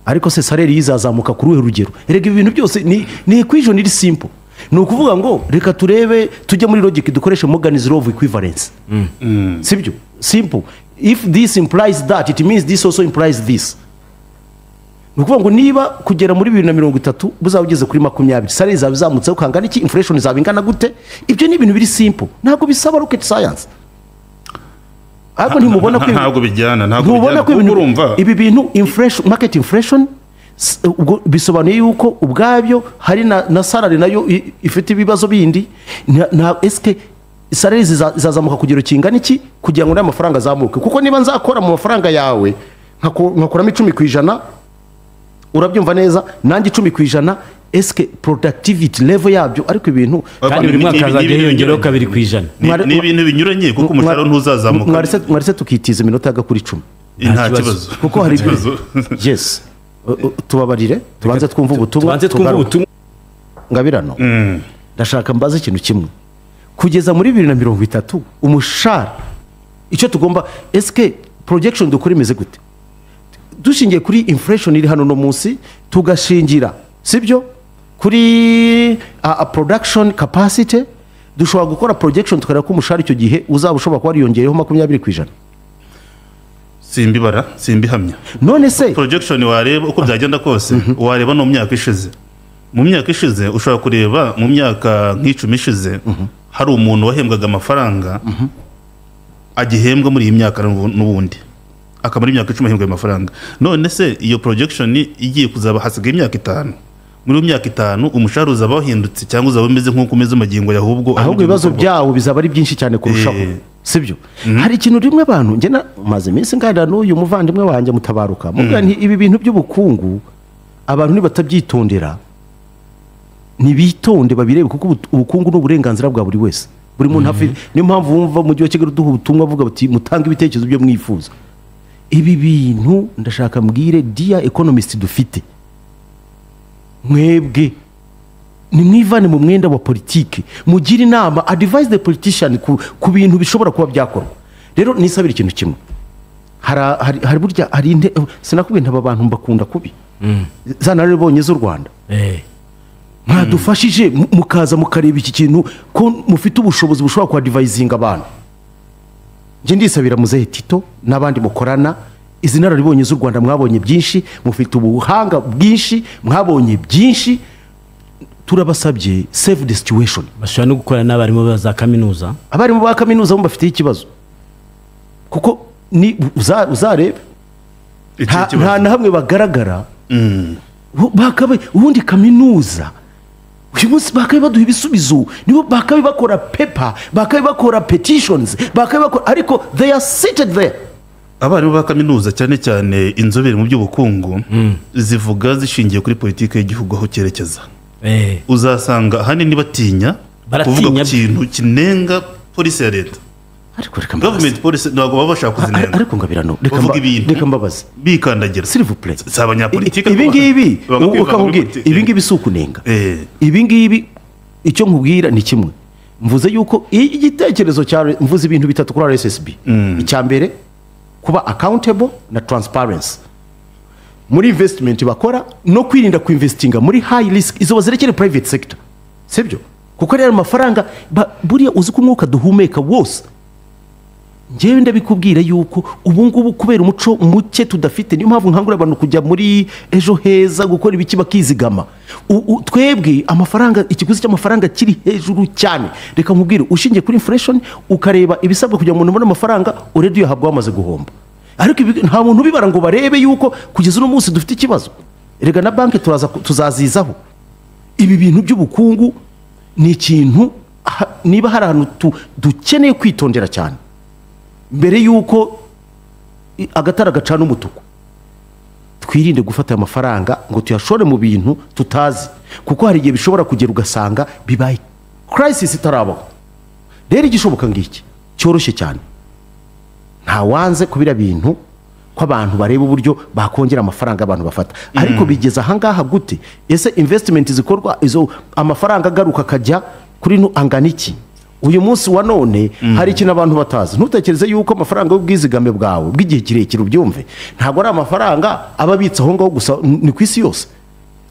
Ariko se salaire yizazamuka kuri uruhe rugero? Erega ibi bintu byose ni equation iri simple. Ni ukuvuga ngo reka turebe, tujye muri logic, dukoreshe Morgan's law of equivalence, sibyo? Simple. If this implies that, it means this also implies this. Ni ukuvuga ngo niba kugera muri 2030 buzaba ugeze kuri 20, salaire izaba izamutse kangana iki? Inflation izaba ingana gute? Ibyo ni ibintu biri simple, ntabwo bisaba rocket science. Ariko ntimubona ko Ntabwo bijyana, ntabwo ntubona bijyana ko kuko ibintu urumva ibi bintu, inflation, market inflation, ubwo bisobanuye yuko ubwabyo hari na salary nayo ifite ibibazo bindi. Na eske salary zizazamuka kugero kingana iki kugira ngo n'ayo mafaranga azamuke? Kuko niba nzakora mu mafaranga yawe nkakuramo 10%, urabyumva neza, nanjye 10%, eske productivity level yabyo? Ariko ibintu Kandi buri mwaka hazajya hiyongeraho 2%. Ni ibintu binyuranye, kuko umushahara ntuzazamuka. Mwarese tukitiza iminota yaga kuri 10. Nta Nta kibazo. kibazo. Kuko hari Nta kibazo. Yes, tubabarire, tubanze twumve ubutumwa. Tubanze twumve Tugaruke. ubutumwa. Ngabirano, ndashaka mbaze ikintu kimwe. Kugeza muri 2030, umushahara, icyo tugomba, eske projection dukora imeze gute? Dushingiye kuri inflation iri hano no munsi, tugashingira, sibyo, kuri a production capacity, dushobora gukora projection tukareba ko umushahara icyo gihe uzaba ushobora kuba wariyongeyeho 20%? Simbibara, simbihamya. None se Projection wareba uko byagenda kose, wareba no mu myaka ishize. Mu myaka ishize ushobora kureba, mu myaka nk'10 ishize, hari umuntu wahembwaga amafaranga agihembwa muri iyi myaka n'ubundi akamara imyaka 10 ahembwa ayo mafaranga. None se iyo projection igiye kuzaba hasigaye imyaka 5, muri iyo myaka 5 umushahara uzaba wahindutse cyangwa uzaba umeze nk'uko umeze magingo ya? Ahubwo Ahubwo ibibazo byawo bizaba ari byinshi cyane kurushaho. Sibyo? Hari ikintu rimwe abantu, njye maze iminsi nganira n'uyu muvandimwe wanjye Mutabaruka, mubwira nti ibi bintu by'ubukungu abantu nibatabyitondera, ntibitonde babirebe, kuko ubukungu ni uburenganzira bwa buri wese, buri muntu afite. Niyo mpamvu wumva umujyi wa Kigali uduha ubutumwa avuga bati: "Mutange ibitekerezo byo mwifuza." Ibi bintu ndashaka mbwire dear economist dufite, mwebwe nimwivane mu mwenda wa politiki, mugire inama, advise the politician ku bintu bishobora kuba byakorwa. Rero nisabira ikintu kimwe. Hari burya hari sinakubwiye ntaba bantu mbakunda kubi, za nararibonye z'u Rwanda. Mwadufashije mukaza mukareba iki kintu, ko mufite ubushobozi bushobora kuadvisinga abantu. Njye ndisabira muzehe Tito n'abandi mukorana, izi nararibonye z'u Rwanda, mwabonye byinshi, mufite ubuhanga bwinshi, mwabonye byinshi, turabasabye, save the situation. Bashobora no gukorana n'abarimu ba za kaminuza. Abarimu ba kaminuza bo bafiteho ikibazo, kuko ni uzarebe Iki kibazo. nta na hamwe bagaragara. Bakabe ubundi kaminuza uyu munsi bakabe baduha ibisubizo, nibo bakabe bakora paper, bakabe bakora petitions, bakabe bakora, ariko they are seated there. Abarimu ba kaminuza, cyane cyane inzobere mu by'ubukungu, zivuga zishingiye kuri politiki y'igihugu aho cyerekeza. Uzasanga ahanini batinya Baratinya. kuvuga ku kintu kinenga policy ya leta. Ariko reka mbabaze. Government policy ntabwo baba bashaka kuzinenga. Ariko ngabirano, reka Bavuga ibintu reka mbabaze. bikandagira. S'il vous plaît. Si abanyapolitike. Ibi ngibi Banga kwivanga muri ukakubwira politiki. Ibi ngibi si ukunenga. Ibi ngibi icyo nkubwira ni kimwe. Mvuze yuko igitekerezo cya, mvuze ibintu bitatu kuri RSSB. Icya mbere, kuba accountable na transparency muri investment bakora, no kwirinda kuinvestinga muri high risk, izo bazirekere private sector, sibyo? Kuko rero amafaranga buriya uzi ko umwuka duhumeka wose, njyewe ndabikubwira yuko ubu ngubu kubera umuco muke tudafite, niyo mpamvu nkangurira abantu kujya muri Ejo Heza, gukora ibiki, bakizigama. Twebwe amafaranga, ikiguzi cy'amafaranga kiri hejuru cyane. Reka nkubwire, ushingiye kuri inflation, ukareba ibisabwa kugira ngo umuntu ubone amafaranga, already uyahabwa wamaze guhomba. Ariko nta muntu ubibara ngo barebe yuko kugeza uno munsi dufite ikibazo. Erega na banki turaza tuzazizaho. Ibi bintu by'ubukungu ni ikintu niba hari ahantu dukeneye kwitondera cyane mbere y'uko agatara gacana umutuku, twirinde gufata aya mafaranga ngo tuyashore mu bintu tutazi, kuko hari igihe bishobora kugera ugasanga bibaye crisis itarabaho. Rero igishoboka ngiki cyoroshye cyane: ntawanze kubira bintu ko abantu bareba uburyo bakongera amafaranga abantu bafata, ariko bigeze ahangaha gute? Ese investment zikorwa, izo amafaranga agaruka akajya kuri no angana iki? Uyu munsi wa none hari ikintu abantu batazi. Ntutekereze yuko amafaranga y'ubwizigame bwawe bw'igihe kirekire, ubyumve, ntabwo ari amafaranga aba abitse aho ngaho gusa, ni ku isi yose.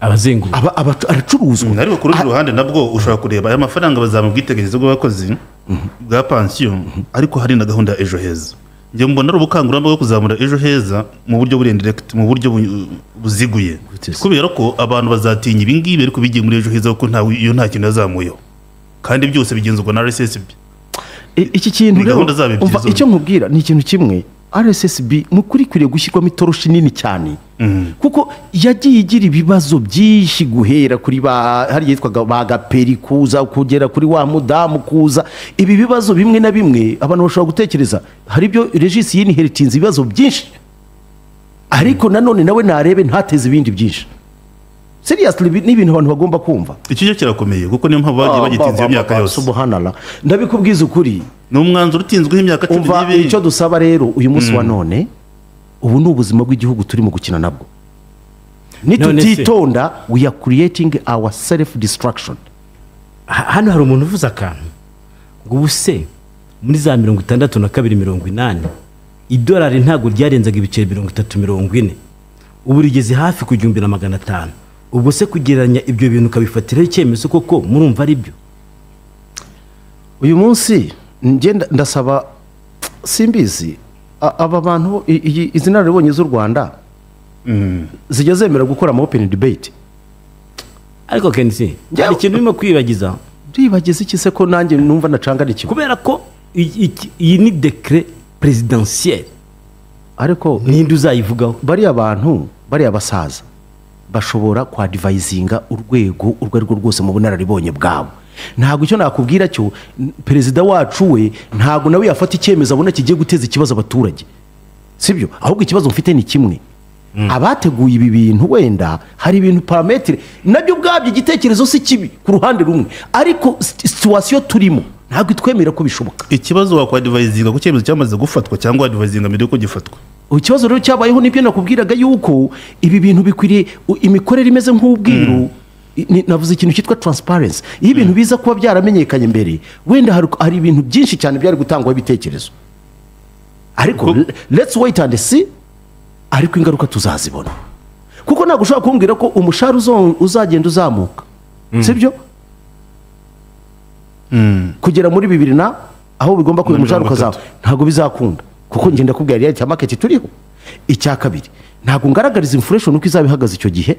Abazenguruka. Aba aracuruzwa. Ariko ku rundi ruhande nabwo ushobora kureba aya mafaranga bazaba mu bwiteganyirize bw'abakozi bwa pansiyo, ariko hari na gahunda ya Ejo Heza. Njye mbona ari ubukangurambaga bwo kuzamura Ejo Heza mu buryo buri indirect, mu buryo buziguye. Gute se? Kubera ko abantu bazatinya ibi ngibi, ariko bigiye muri Ejo Heza, kuko nta iyo nta kintu yazamuyeho, kandi byose bigenzurwa na RSSB. Iki kintu Ni rero, gahunda zabo ebyiri umva, zombi. Icyo nkubwira ni ikintu kimwe: RSSB mu kuri ikwiriye gushyirwamo itoroshi nini cyane, kuko yagiye igira ibibazo byinshi, guhera kuri ba hari yitwaga ba Gaperi, kuza kugera kuri wa mudamu, kuza ibi bibazo bimwe na bimwe abantu bashobora gutekereza. Hari ibyo Regis yinheritinze, ibibazo byinshi, ariko nanone nawe narebe ntateze ibindi byinshi. Seriously, ibi ni ibintu abantu bagomba kumva. Icyo cyo kirakomeye, kuko niyo mpamvu bagiye bagitinze iyo myaka yose. Subhanallah, ndabikubwiza ukuri. Ni umwanzuro utinzweho imyaka cumi Umva, n'ibiri. icyo dusaba rero uyu munsi wa none, ubu ni ubuzima bw'igihugu turimo gukina nabwo. Nitutitonda, we are creating our self destruction. Hano hari umuntu uvuze akantu ngo ubu se muri za 62, 80, idolari ntabwo ryarenzaga ibiceri 30, 40, ubu rigeze hafi ku 1500. Ubwo se kugereranya ibyo bintu ukabifatiraho icyemezo, koko murumva ari byo? Uyu munsi njye ndasaba, simbizi, aba bantu izi nararibonye z'u Rwanda zijya zemera gukora ama open debate. Ariko kenshi hari ikintu urimo kwibagiza. Ndibagize iki se, ko nanjye numva nacangana ikigo? Kubera ko iyi ni décret présidentiel. Ariko ninde uzayivugaho? Bariya bantu, bariya basaza bashobora kwadvisinga urwego urwo ari rwo rwose mu bunararibonye bwabo. Ntabwo icyo nakubwira cyo, perezida wacu we ntabwo nawe yafata icyemezo abona kigiye guteza ikibazo abaturage, sibyo? Ahubwo ikibazo mfite ni kimwe: abateguye ibi bintu, wenda hari ibintu paramètre nabyo ubwabyo, igitekerezo si kibi ku ruhande rumwe, ariko situation turimo ntabwo itwemera ko bishoboka. Ikibazo, wakwadvisinga ku cyemezo cyamaze gufatwa cyangwa wadvisinga mbere yuko gifatwa? Ikibazo rero cyabayeho, nibyo nakubwiraga yuko ibi bintu bikwiriye imikorere imeze nk'ubwiru. Navuze ikintu cyitwa transparency. Iyo ibintu biza kuba byaramenyekanye mbere, wenda hari ibintu byinshi cyane byari gutangwaho ibitekerezo, ariko let's wait and see. Ariko ingaruka tuzazibona, kuko ntabwo ushobora kumbwira ko umushahara uzagenda uzamuka, sibyo, kugera muri bibiri na aho bigomba kuba Na umushahara 30. ukazamuka, ntabwo bizakunda, kuko ngenda kubwira reality ya market turiho. Icya kabiri, ntabwo ngaragariza inflation uko izaba ihagaze icyo gihe.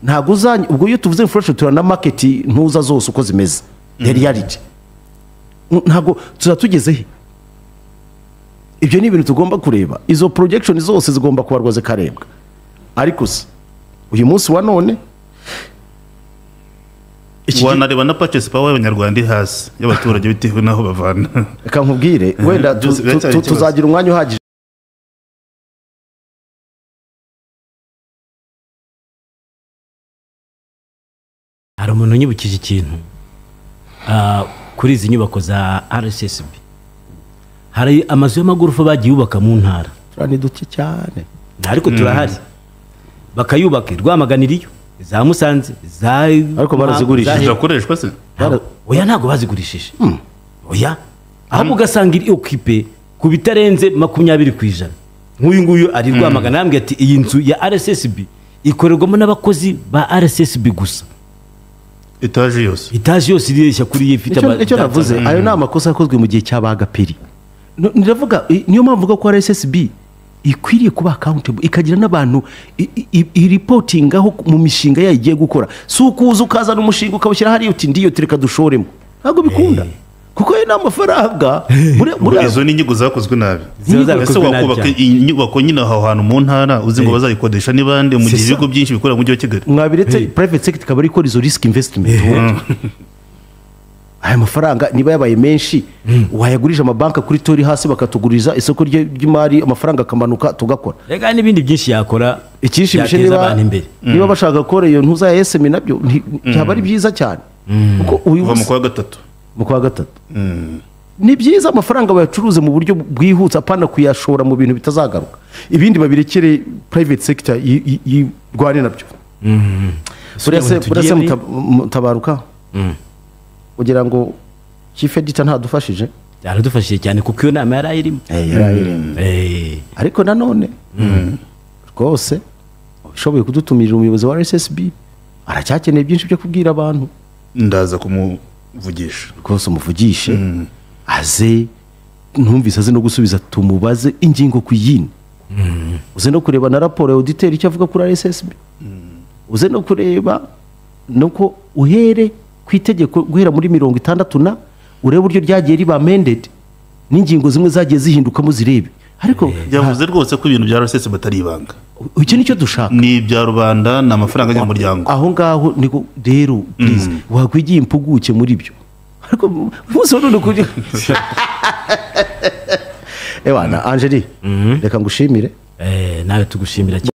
Ntabwo uzanye ubwo iyo tuvuze inflation turana na market ntuza zose uko zimeze, the reality, ntabwo tuzaba tugeze he. Ibyo ni ibintu tugomba kureba. Izo projection zose zigomba kubarwa, zikarebwa. Ariko se uyu munsi wa none Wanareba na purchase power y'Abanyarwanda iri hasi, y'abaturage, bitewe n'aho bavana. Reka nkubwire, wenda Byose biracyari ikibazo. tuzagira umwanya uhagije. Hari umuntu unyibukije ikintu kuri izi nyubako za RSSB. Hari amazu y'amagorofa bagiye bubaka mu ntara. Turiya ni duke cyane. Ariko turahari, bakayubaka i Rwamagana, iriyo za Musanze, za Ariko barazigurishije. Zirakoreshwa se? Oya, ntabwo bazigurishije, oya. Ahubwo ugasanga iri occupé ku bitarenze 20%. Nk'uyu nguyu ari Rwamagana, yambwiye ati iyi nzu ya RSSB ikorerwamo n'abakozi ba RSSB gusa. Etaje yose? Etaje yose ireshya kuri iyi, ifite Icyo navuze, ayo ni amakosa yakozwe mu gihe cy'abagaperi. Ndavuga niyo mpamvu mvuga ko RSSB ikwiriye kuba accountable, ikagira n'abantu ireportingaho mu mishinga yayo igiye gukora. Si ukuza ukazana umushinga ukawushyira hariya uti ndiyo, tureka dushoremo. Ntabwo bikunda, kuko ayo ni amafaranga Izo ni inyigo zakozwe nabi. Ziba Ese zarakozwe nabi wakubaka cyane. inyubako nyine aho hantu mu ntara, uzi ngo bazayikodesha ni bande, mu gihe C'est ça. ibigo byinshi bikorera mu mujyi wa Kigali? Mwabiretse private sector ikaba ari ikora izo risk investment ubundi. Aya mafaranga niba yabaye menshi, wayagurije amabanki kuri tori hasi, bakatuguriza isoko ry'imari, amafaranga akamanuka, tugakora. Reka n'ibindi byinshi yakora Icyishimishe byateza niba abantu imbere. Niba bashaka gukora iyo ntuza ya SME, nabyo byaba ari byiza cyane, kuko uyu Kuva mu munsi kwa gatatu. Mu kwa gatatu ni byiza. Amafaranga bayacuruze mu buryo bwihuse, apana kuyashora mu bintu bitazagaruka. Ibindi babirekere private sector yirwane nabyo. Buriya se Tugiye buriya se mutabaruka, kugira ngo Chief editor ntadufashije? Yaradufashije cyane, kuko iyo nama yari ayirimo. Yari ayirimo. Ariko nanone rwose ushoboye kudutumirira umuyobozi wa RSSB, aracyakeneye byinshi byo kubwira abantu. Ndaza kumuvugisha. Rwose umuvugishe aze, ntumvise aze no gusubiza, tumubaze ingingo ku yindi. Uze no kureba na raporo ya auditeur icyo avuga kuri RSSB, uze no kureba nuko uhere ku itegeko guhera muri 60 na urebe uburyo ryagiye riba amended n'ingingo zimwe zagiye zihindukamo, zirebe. Ariko Yavuze rwose ko ibintu bya RSSB atari ibanga. Icyo nicyo dushaka. Ni ibya rubanda, ni amafaranga y'umuryango. Aho ngaho niko rero, please, wakwigiye impuguke muri byo. Ariko umunsi wa none kuri ewana Angeli, reka ngushimire. Nawe tugushimira cyane.